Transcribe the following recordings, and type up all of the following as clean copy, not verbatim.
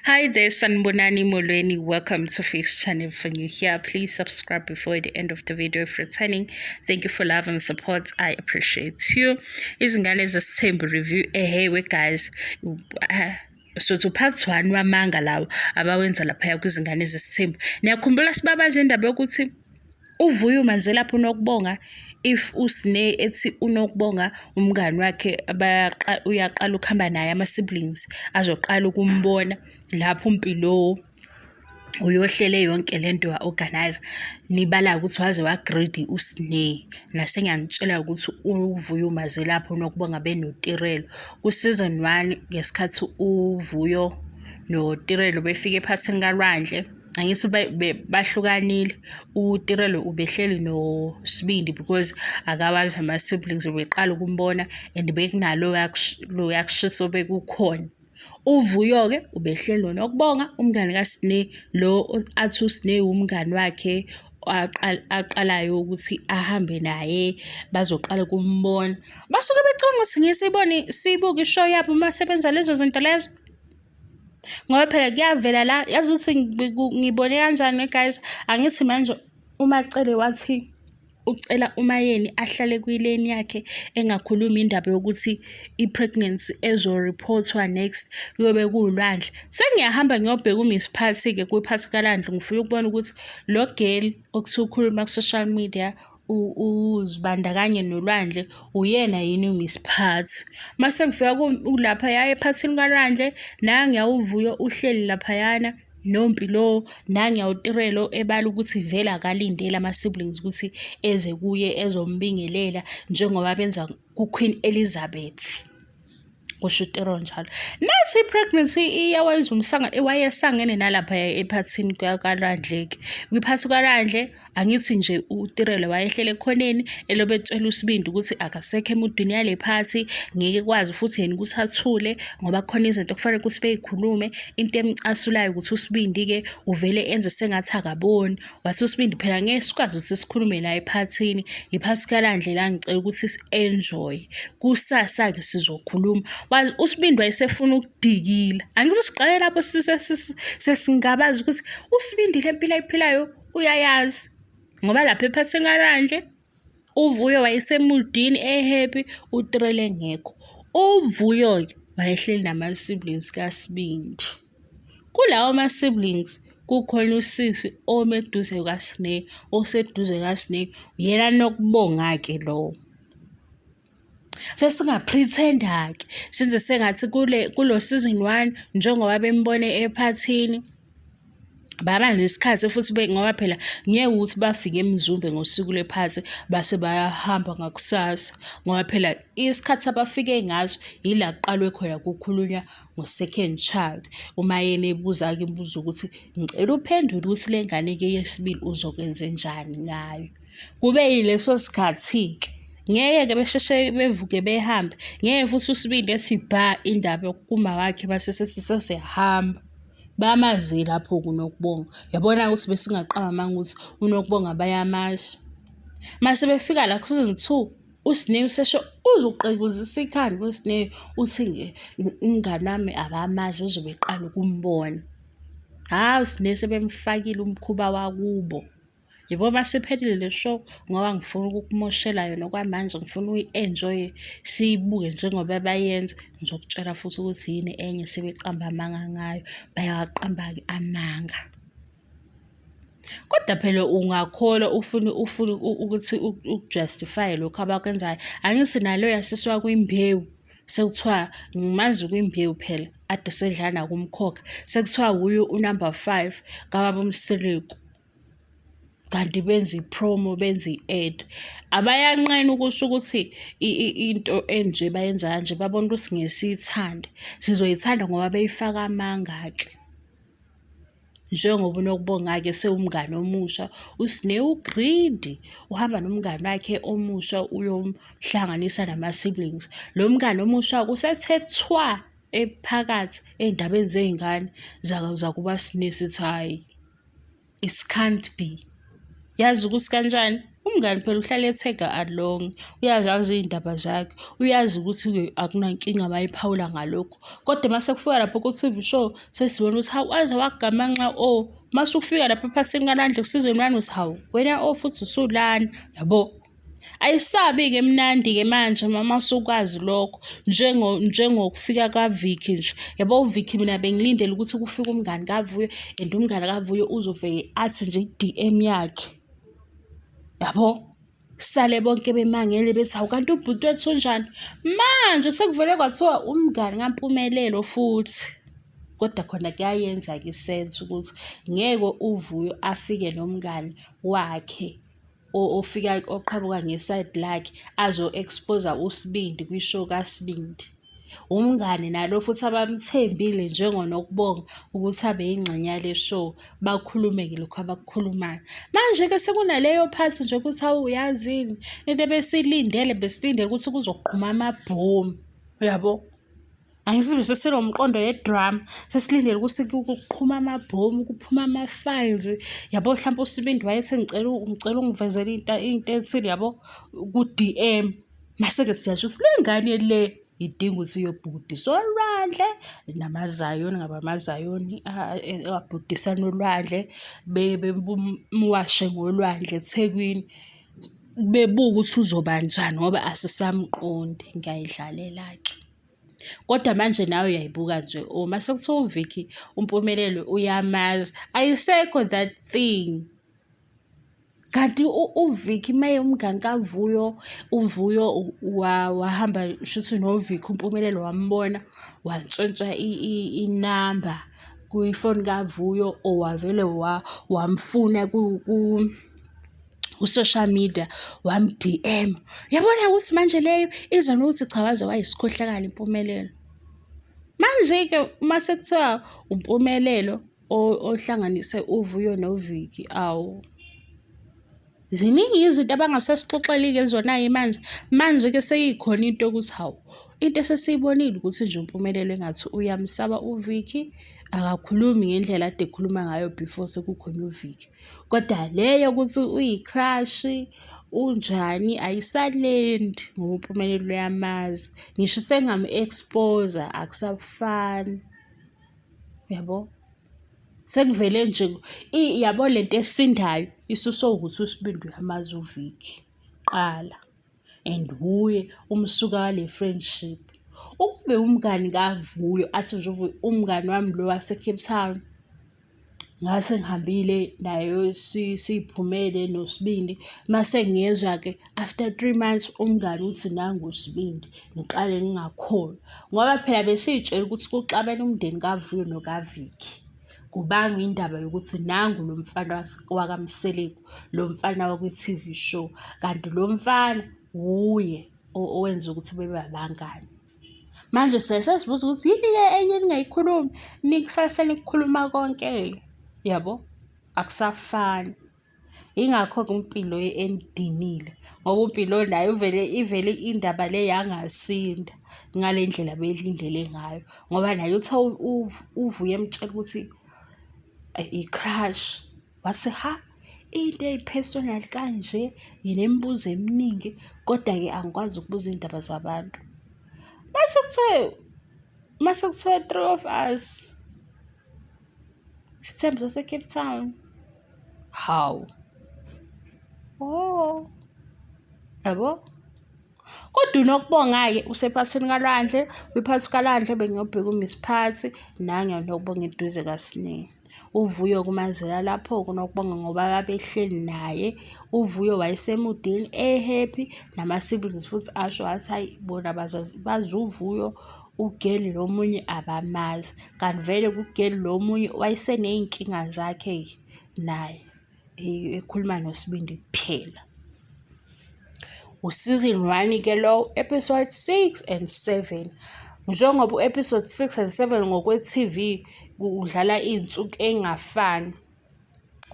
Hi there, Sanibonani Molweni. Welcome to Face Channel. If you're new here, please subscribe before the end of the video if returning. Thank you for love and support. I appreciate you. Izingane Zesithembu review. Hey, we guys. So to part 1 wamanga lawo abawenza laphaya kwizingane zesithembu. Niyakhumbula sibabaza indaba yokuthi uVuyo uManzelaphi uNokubonga if uSne ethi uNokubonga umngani wakhe uyaqala ukuhamba naye, ama-siblings azoqala ukumbona lapho uMpilo uyohlele yonke lento wa-organize. Nibala ukuthi waze wa-greedy uSne. Nase ngiyanitshela ukuthi uVuyo uMazelaphi uNokubonga benoTirelo ku-season 1, ngesikhathi uVuyo noTirelo befika ephathini kaLwandle, angithi bahlukanile. UTirelo ubehleli noSibindi because akawazi ama-siblings, ubeqala ukumbona and bekunalo loya kushisa obekukhona. UVuyo-ke ubehleli noNokubonga, umngani kaSne lo athi uSne umngani wakhe aqalayo ukuthi ahambe naye, bazoqala ukumbona. Basuke becabanga ukuthi ngeke siyibone, siyibuke i-show yabo uma sebenza lezo zinto lezo, ngoba phela kuyavela la. Yazi ukuthi ngibone kanjani, guys? Angithi manje uMacele wathi ucela uMayeni ahlale kwi-lane yakhe, engakhulumi indaba yokuthi i-pregnancy ezo-report-wa next kuyobe kuwuLwandle. Sengiyahamba ngiyobheka uMiss Phathi-ke kwiphathi kaLwandle, ngifuna ukubona ukuthi lo girl okuthiwa ukhuluma ku-social media uzibandakanye noLwandle uyena yini uMiss Phathi. Mase ngifika laphaya ephathini kaLwandle, nangiya uVuyo uhleli laphayana noMpilo, nangiya uTirelo ebala ukuthi vele akalindele ama-siblings ukuthi eze kuye ezombingelela njengoba benza ku-Queen Elizabeth, kusho uTiro njalo. Nathi i-pregnancy iyawenza umsangano, wayesangene nalaphaya ephathini kaLwandle-ke. Kwiphathi kaLwandle, angithi nje uTirelo wayehlele ekhoneni elobe etshela uSibindi ukuthi akasekho emudwini yale phathi, ngeke kwazi futhi yena ukuthi athule ngoba kukhona izinto okufanele ukuthi beyikhulume. Into emcasulayo ukuthi uSibindi-ke uvele enze sengathi akaboni. Wathi uSibindi, "Phela ngeke sikwazi ukuthi sikhulume la ephathini, iphathi kaLwandle la, ngicela ukuthi si-enjoy, kusasa-ke sizokhuluma." USibindi wayesefuna ukudikila. Angithi siqale lapho sesingabazi ukuthi uSibindi le mpilo ayiphilayo uyayazi, ngoba lapha ephathini kaLwandle uVuyo wayesemudini e-happy, uTirelo engekho. UVuyo-ke wayehleli nama-siblings kaSibindi. Kulawo ma-siblings kukhona usisi ome eduze kukaSne, oseduze kukaSne, uyena Nokubonga-ke lowo. Sesinga-pretend-a-ke senze sengathi kule kulo season 1 njengoba bembone ephathini baba nesikhathi futhi, ngoba phela ngeke ukuthi bafike eMzumbe ngosuku lwephathi base bayahamba ngakusasa, ngoba phela isikhathi abafike ngaso yila kuqalwe khona kukhulunywa ngo-second child. UMayeni ebuza-ke imibuzo ukuthi ngicela uphendule ukuthi le ngane-ke yesibili uzokwenzenjani ngayo. Kube yileso sikhathi-ke, ngeke-ke besheshe bevuke behambe, ngeke futhi uSibindi ethi bha indaba kuma wakhe base sethi sesiyahamba. Bamazi lapho-ke uNokubonga. Yabona ukuthi besingaqamba amanga ukuthi uNokubonga bayamazi. Mase befika la ku-season 2, uSne usesho uzuqekuzisa ikhanda uSne, uthi umngani wami abamazi, uzobe eqala ukumbona. Hhawu, uSne sebemfakile umkhuba wakubo. Yabo, mase iphelile le show, ngoba ngifuna ukukumoshela yona okwamanje, ngifuna uyi-enjoy-e, siyibuke njengoba bayenza. Ngizokutshela futhi ukuthi yini enye sebeqamba amanga ngayo. Bayawaqamba-ke amanga. Kodwa phela ungakholwa ufune ukuthi uku-justify-e lokhu abakwenzayo. Angithi naloya sisi wakwiMbewu sekuthiwa ngimazi kwiMbewu phela ade sedlala nakuMkhokha, sekuthiwa wuye u-number 5 kababa uMseleku. Kanti benza i-promo, benza i-ad. Abayanqena ukusho ukuthi into enje bayenza kanje, babona ukuthi ngeke siyithande. Sizoyithanda ngoba beyifaka amanga-ke. Njengoba uNokubonga-ke sewumngani omusha, uSne u-greedy, uhamba nomngani wakhe omusha uyomhlanganisa nama-siblings. Lo mngani omusha usethe thwa ephakathi ey'ndabeni zey'ngane zakuba Sne, sithi hhayi, it can't be. Yazi ukuthi kanjani? Umngani phela uhlale e-tag-a along, uyazazi iy'ndaba zakhe, uyazi ukuthi-ke akunankinga uma ephawula ngalokhu. Kodwa uma sekufika lapho ku-T_V show, sesibona ukuthi hawu waze wagamanxa o. Uma usufika lapha ephathini kaLwandle ku-season one uthi hawu wena o futhi usulana, yabo. Ayisabi-ke mnandi-ke manje uma usukwazi lokho njengokufika kaVicky nje. Yabo uVicky mina bengilindele ukuthi kufike umngani kaVuyo and umngani kaVuyo uzofike athi nje i-D_M yakhe. Yabo? Sale bonke bemangele bethi hawu kanti ubhuti wethu unjani? Manje sekuvele kwathiwa umngani kaMpumelelo futhi. Kodwa khona kuyayenza-ke i-sense ukuthi ngeke uVuyo afike nomngani wakhe ofika oqhamuka ngesayidi lakhe azo-expose-a uSibindi kwi-show kaSibindi. Umngani nalo futhi abamthembile njengoNokubonga ukuthi abe yingxenye yale show, bakhulume-ke lokhu abakukhulumayo. Manje-ke sekunaleyo phathi nje ukuthi hawu uyazini, into ebesiyilindele besilindele ukuthi kuzoqhuma amabhomu, uyabo? Angisibe sesinomqondo ye-drama, sesilindele ukuthi kuqhuma amabhomu, kuphuma ama-files, yabo hlampe uSibindi wayethi ngicela ngicela ungivezele into into ethile yabo ku-D_M. Mase-ke siyasho ukuthi le ngane le idinga ukuthi iyobhukudiswa olwandle namazayoni ngaba amazayoni abhudisana olwandle bemwashe ngolwandle eThekwini. Bebuka ukuthi uzoba njani ngoba asisamqondi ngiyayidlalela-ke. Kodwa manje nawe uyayibuka nje uma sekuthiwa uVicky uMpumelelo uyamazi ayisekho that thing. Kanti uVicky maye umngani kaVuyo, uVuyo wahamba shuthi noVicky uMpumelelo wambona wantshontsha inamba kwifoni kaVuyo or wavele wamfuna ku-social media wam-D_M. Uyabona ukuthi manje leyo iza nokuthi cha waze wayisikhohlakali impumelelo. Manje-ke uma sekuthiwa uMpumelelo ohlanganise uVuyo noVicky, awu ziningi izinto abangasasixoxeli-ke zona-ke manje. Manje-ke seyikhona into yokuthi hawu, into esesiyibonile ukuthi nje uMpumelelo engathi uyamsaba uVicky, akakhulumi ngendlela ade ekhuluma ngayo before sekukhona uVicky. Kodwa le yokuthi uyi-crush unjani ayisalendi ngoba uMpumelelo uyamazi. Ngisho sengamu-expose-a akusafani, uyabo? Sekuvele nje yabo le nto esindayo isuswe ukuthi uSibindi uyamazi uVicky kuqala and wuye umsuka wale friendship. Ukube umngani kaVuyo athi nje uVuyo umngani wami lo wase-Cape Town. Ngase ngihambile nayo siy'phumele noSibindi. Mase ngiyezwa-ke after 3 months umngani uthi nangu uSibindi, ngiqale ngingakholwa. Ngoba phela besiy'tshela ukuthi kuxabene umndeni kaVuyo nokaVicky. Kubangwa indaba yokuthi nangu lo mfana wakaMseleku, lo mfana wakwi-T_V show, kanti lo mfana wuye owenza ukuthi bebe abangani. Manje siyaye sesibuza ukuthi yini-ke enye eningayikhulumi, nikusase nikukhuluma konke-ke, yabo? Akusafani. Yingakho-ke uMpilo enidinile ngoba uMpilo naye uvele ivele indaba le yangasinda ngale ndlela abeyilindele ngayo ngoba naye uthe uVuyo emtshela ukuthi i-crush, wathi ha into eyi-personal kanje nginemibuzo eminingi kodwa-ke angikwazi ukubuza iy'ndaba zabantu. Mase kuthiwe, mase kuthiwe three of us, isithembu sase-Cape Town, hawu, oh, yabo. Kodwa uNokubonga-ke usephathini kaLwandle, kwiphathi kaLwandle bengiyobheka uMiss Phathi, nange uNokubonga eduze kaSne. UVuyo kumazela lapho kuNokubonga ngoba babehleli naye. UVuyo wayesemudini e-happy nama-siblings futhi asho athi hhayi bona bazi uVuyo ugeli lo munye abamazi. Kanti vele kugeli lo munye wayeseney'nkinga zakhe-ke naye ekhuluma noSibindi kuphela. U-season 1-ke lowo, episode 6 and 7. Njengoba u-episode 6 and 7 ngokwe-T_V udlala iy'nsuku ey'ngafani.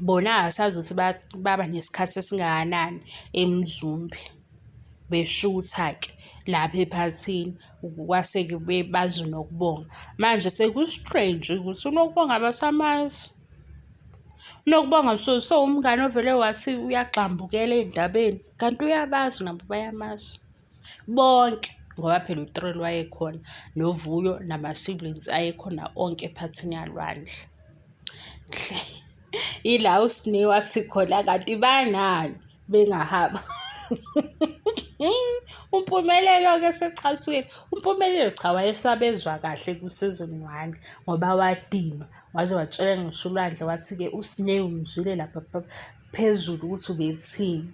Bona asazi ukuthi baba nesikhathi esingakanani eMzumbe beshutha-ke lapha ephathini kwase-ke bazi uNokubonga. Manje seku-strange ukuthi uNokubonga abasamazi. UNokubonga so umngani ovele wathi uyagxambukela ey'ndabeni, kanti uyabazi nabo bayamazi. Bonke ngoba phela uTirelo wayekhona, noVuyo, nama-siblings ayekhona onke ephathini yaLwandle. Ila uSne wathi khona kanti banani bengahamba. UMpumelelo-ke secasukile. UMpumelelo cha wayesabezwa kahle ku-season one ngoba wadinwa waze watshela ngisho uLwandle wathi-ke uSne umzwile lapha phezulu ukuthi ubethini.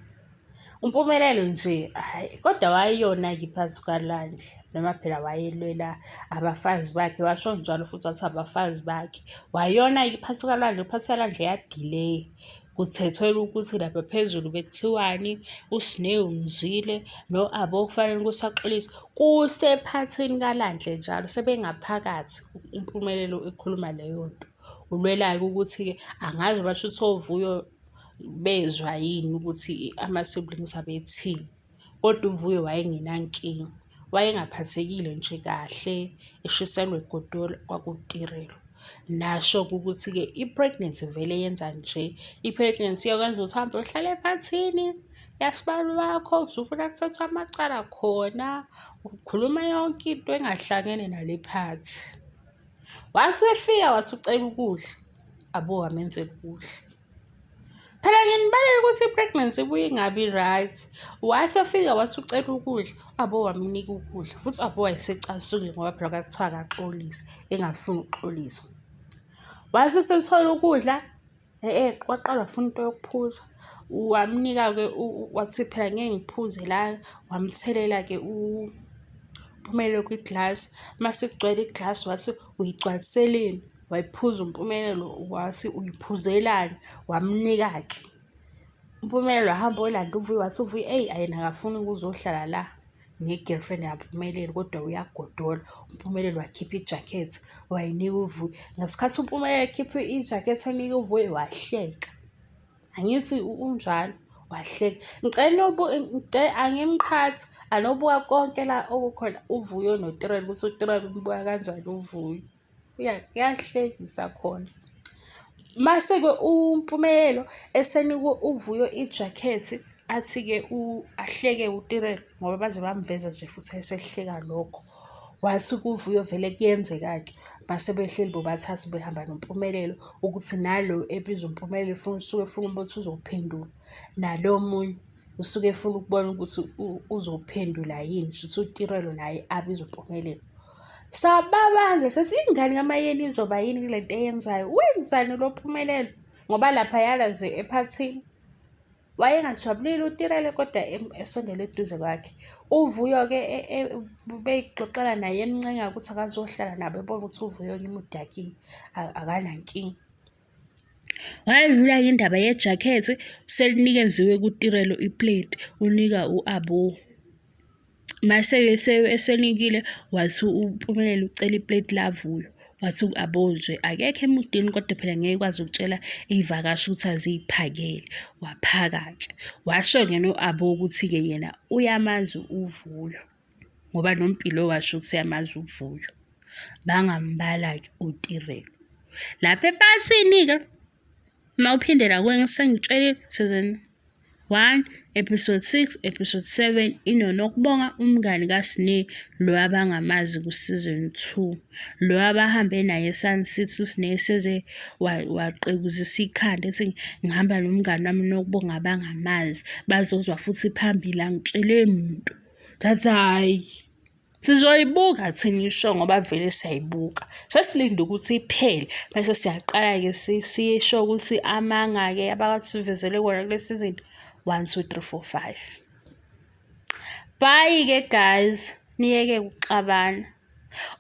UMpumelelo nje hhayi kodwa wayeyona-ke iphathi kaLwandle noma phela wayelwela abafazi bakhe washo njalo futhi wathi abafazi bakhe. Wayeyona-ke iphathi kaLwandle, iphathi kaLwandle yadileya. Kuthethelwa ukuthi lapha phezulu bekuthiwani, uSne umzwile no-Abo kufanele ukuthi axolise. Kusephathini kaLwandle njalo sebengaphakathi uMpumelelo ekhuluma leyo nto. Ulwela-ke ukuthi-ke angazi basho ukuthi oVuyo bezwa yini ukuthi ama-siblings abethini. Kodwa uVuyo wayengenankinga, wayengaphathekile nje kahle, eshiselwa egodola kwakuTirelo. Nasho-ke ukuthi-ke i-pregnancy vele yenza nje, i-pregnancy iyakwenza ukuthi uhambe uyohlala ephathini yasibali wakho, usufuna kuthathwe amacala khona, ukhuluma yonke into engahlangene nale phathi. Wathi efika wathi ucela ukudla, abo wamenzela ukudla. Phela nginibalele ukuthi i-pregnancy ibuye ingabi right. Wathi efika wathi ucela ukudla, abo wamnika ukudla futhi abo wayesecasukile ngoba phela kwakuthiwa akaxolise, engafuni ukuxolisa. Wathi esethola ukudla, e-e waqala wafuna into yokuphuza. Wamnika-ke wathi phela ngeke ngiphuze la, wamthelela-ke uMpumelelo kwiglasi. Mase kugcwele iglasi wathi uyigcwaliseleni? Wayiphuza uMpumelelo wathi uyiphuzelani, wamnika-ke. UMpumelelo wahamba wayolanda uVuyo wathi uVuyo eyi yena akafuni ukuzohlala la ne-girlfriend yaMpumelelo kodwa uyagodola. UMpumelelo wakhipha ijakhethi wayinika uVuyo. Ngesikhathi uMpumelelo ekhipha ijakhethi enika uVuyo wahleka. Angithi unjalo wahleka. Ngicela angimqhathi anobuka konke la okukhona uVuyo noTirelo ukuthi uTirelo umbuka kanjani uVuyo. Kuyahlekisa khona. Mase-ke uMpumelelo esenikwe uVuyo ijakhethi athi-ke ahleke uTirelo ngoba baze bamveza nje futhi esehleka lokho. Wathi kuVuyo vele kuyenzeka-ke mase behleli bobathathu behamba noMpumelelo ukuthi nalo ebizwa uMpumelelo efuna usuke efuna ukuthi uzophendula, nalo omunye usuke efuna ukubona ukuthi uzophendula yini, shuthi uTirelo naye abize uMpumelelo. Sababaza sethi ingane kaMayeni izoba yini kule nto eyenzayo? Wenzani lo Mpumelelo? Ngoba laphayana nje ephathini wayengajabulile uTirelo kodwa esondele eduze kwakhe. UVuyo-ke e, e, beyixoxela naye emncenga ukuthi akazohlala nabo ebona ukuthi uVuyo-ke imudakile akanankinga. Wayedlula-ke indaba yejakhethi selinikeziwe kuTirelo ipleti unika u-Abo. Mase esenikile wathi uMpumelelo ucela ipleti laVuyo. Wathi abo nje akekho emudini kodwa phela ngeke ikwazi ukutshela iy'vakashi ukuthi aziyiphakele. Waphaka-ke. Washo-ke no-Abo ukuthi-ke yena uyamazi uVuyo ngoba noMpilo washo ukuthi uyamazi uVuyo. Bangambala-ke uTirelo. Lapha epasini-ke uma uphindela sengitshelile season 1 episode 6 episode 7 inoNokubonga umngani kaSne lo abangamazi ku-season 2 lo abahambe naye eSun City uSne seze waqekuzisa ikhanda ethi ngihamba nomngani wami uNokubonga abangamazi bazozwa futhi phambili angitshele muntu ngathi hhayi Sizoyibuka thina ishow ngoba vele siyayibuka. Sesilinde ukuthi iphele bese siyaqala-ke siyisho ukuthi amanga-ke abasivezele kona kule season 1 2 3 4 5. Bye-ke guys, niyeke ukuxabana.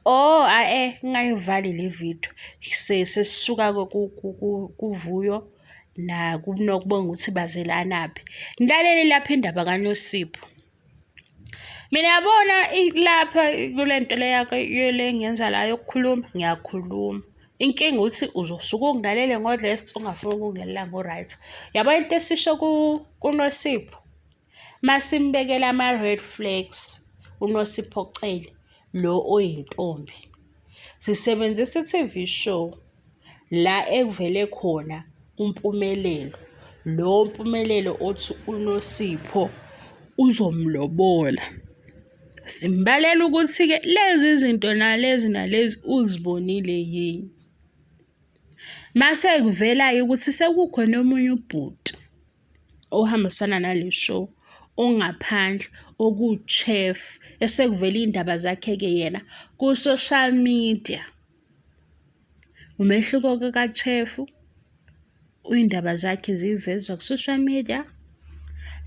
Oh, ae ngingayivali le video. Sesisuka kuVuyo nakuNokubonga ukuthi bazelanaphi. Nilalele lapha indaba kaNosipho. Mina yabona lapha kule nto le yakho le engiyenza la yokukhuluma, ngiyakhuluma. Inkinga ukuthi uzosuke ungilalele ngo-left ungafuni ukungilalela ngo-right. Yabo into esisho kuNosipho, masimbekela ama-red flags uNosipho Cele lo oyintombi. Sisebenzisa i-T_V show la ekuvele khona uMpumelelo, lo Mpumelelo othi uNosipho uzomlobola. Simbalela ukuthi-ke lezi zinto nalezi nalezi uzibonile yini. Mase kuvela-ke ukuthi sekukhona omunye ubhuti ohambisana nale show ongaphandle okuwu-chef esekuvele iy'ndaba zakhe-ke yena ku-social media. Umehluko-ke ka-chef iy'ndaba zakhe zivezwa ku-social media,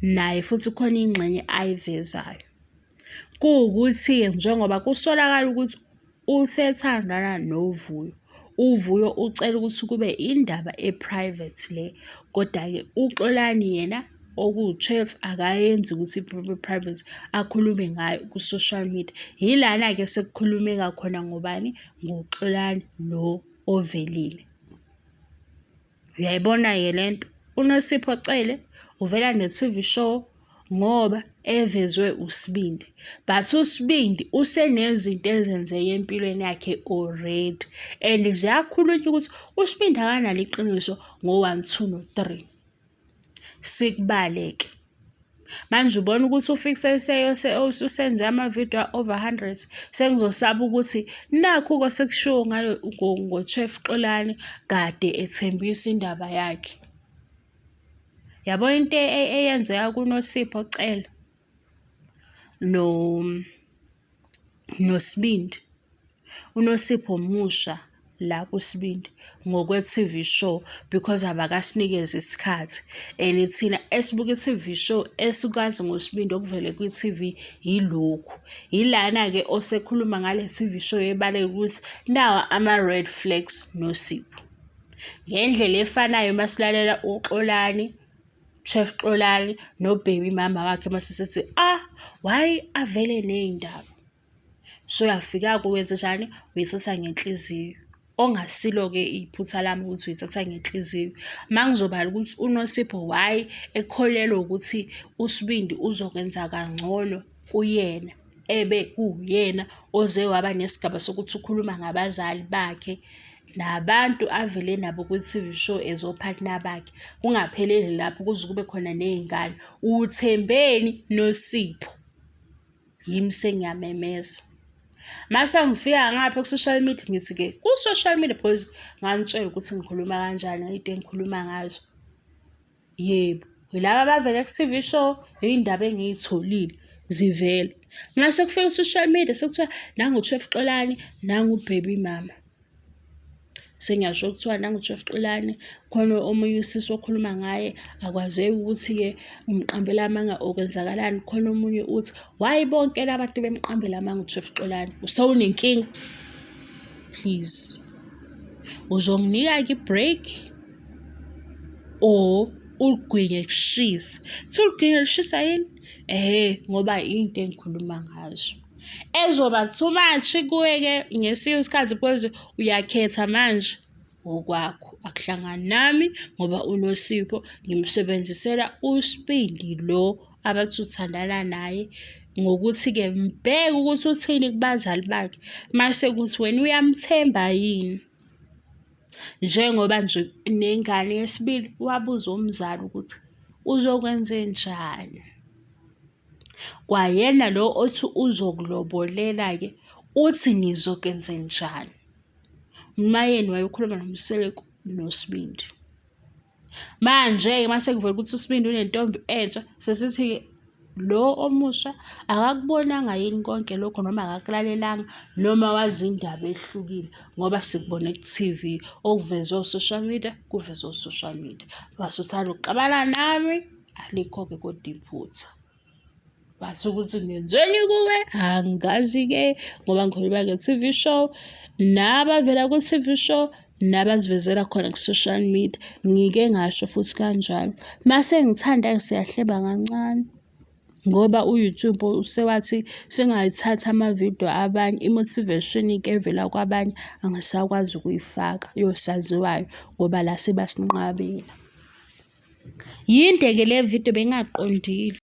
naye futhi khona ingxenye ayivezayo. Kuwukuthi-ke njengoba kusolakala ukuthi usethandana noVuyo, uVuyo ucela ukuthi kube indaba e-private le, koda-ke uXolani yena okuwu-chef akayenzi ukuthi ibe private, akhulume ngayo ku-social media. Yilana-ke sekukhulumeka khona ngobani? NgoXolani lo ovelile. Uyayibona-ke le nto? UNosipho Cele uvela ne-T_V show ngoba evezwe uSibindi. But uSibindi usenezinto ezenzeke empilweni yakhe already and ziyakhulunywa ukuthi uSibindi akanalo iqiniso ngo-one, two, no-three. Sikubale-ke. Manje ubona ukuthi uFixe usenze amavidiyo a-over hundred, sengizosaba ukuthi nakhu-ke sekushiwo ngo-Chef Xolani kade ethembisa indaba yakhe. Yabo into eyenzeka kuNosipho Cele noSibindi. UNosipho musha la kuSibindi ngokwe-T_V show because abakasinikezi isikhathi and thina esibuka i-T_V show esikwazi ngoSibindi okuvele kwi-T_V yilokhu. Yilana-ke osekhuluma ngale T_V show ebaleka ukuthi nawa ama-red flags Nosipho. Ngendlela efanayo uma silalela uXolani, Chef Xolani no-baby mama wakhe mase sithi ah why avele ney'ndaba. So uyafika-ke wenzenjani? Uyithatha ngenhliziyo. Ongasilo-ke iphutha lami ukuthi uyithatha ngenhliziyo. Uma ngizobala ukuthi uNosipho why ekholelwa ukuthi uSibindi uzokwenza kangcono kuyena, ebe kuwuyena oze waba nesigaba sokuthi ukhuluma ngabazali bakhe nabantu avele nabo kwi-T_V show as o-partner bakhe. Kungapheleli lapho kuze kube khona ney'ngane. Uthembeni Nosipho? Yimi sengiyamemeza. Mase ngifika ngapha ku-social media ngithi-ke ku-social media because nganitshela ukuthi ngikhuluma kanjani ngey'nto engikhuluma ngazo. Yebo, yilaba abavele ku-T_V show, iy'ndaba engiy'tholile zivela. Mase kufika ku-social media sekuthiwa nangu u-Chef Xolani, nangu u-baby mama. Sengiyasho kuthiwa nangu-Chef Xolani, khona omunye usisi okhuluma ngaye, akwazeki ukuthi-ke umqambela amanga or kwenzakalani. Khona omunye uthi, why bonke la bantu bemqambela amanga u-Chef Xolani? Usewunenkinga? Please. Uzonginika-ke i-break or uligwinye kushisa. Kuthiwa uligwinye lishisa yini? Ehhe, ngoba into engikhuluma ngazo. Ezoba too much kuwe-ke ngesinye isikhathi because uyakhetha manje ngokwakho. Akuhlangani nami ngoba uNosipho ngimsebenzisela uSibindi lo abathi uthandana naye ngokuthi-ke mbheke ukuthi uthini kubazali bakhe. Mase kuthi wena uyamthemba yini? Njengoba nje nengane yesibili wabuza umzali ukuthi uzokwenzenjani. Kwayena lo othi uzokulobolela-ke uthi ngizokwenzenjani? UMaYeni wayekhuluma noMseleku noSibindi. Manje-ke uma sekuvela ukuthi uSibindi unentombi entsha, sesithi-ke lo omusha akakubonanga yini konke lokho noma akakulalelanga noma wazi indaba ehlukile ngoba sikubone ku-T_V, okuvezwe o-social media kuvezwe o-social media. Mase uthanda ukuxabana nami, alikho-ke kodwa iphutha. Base ukuthi ngenzeni kuwe angazi-ke ngoba ngikhuluma nge-T_V show nabavela ku-T_V show nabazivezela khona ku-social media. Ngike ngasho futhi kanjalo. Mase ngithanda-ke siyahleba kancane ngoba u-YouTube usewathi singayithatha amavidiyo abanye, i-motivation-ke evela kwabanye angisakwazi ukuyifaka yosaziwayo ngoba la sebasinqabela. Yinde-ke le vidiyo bengingaqondile.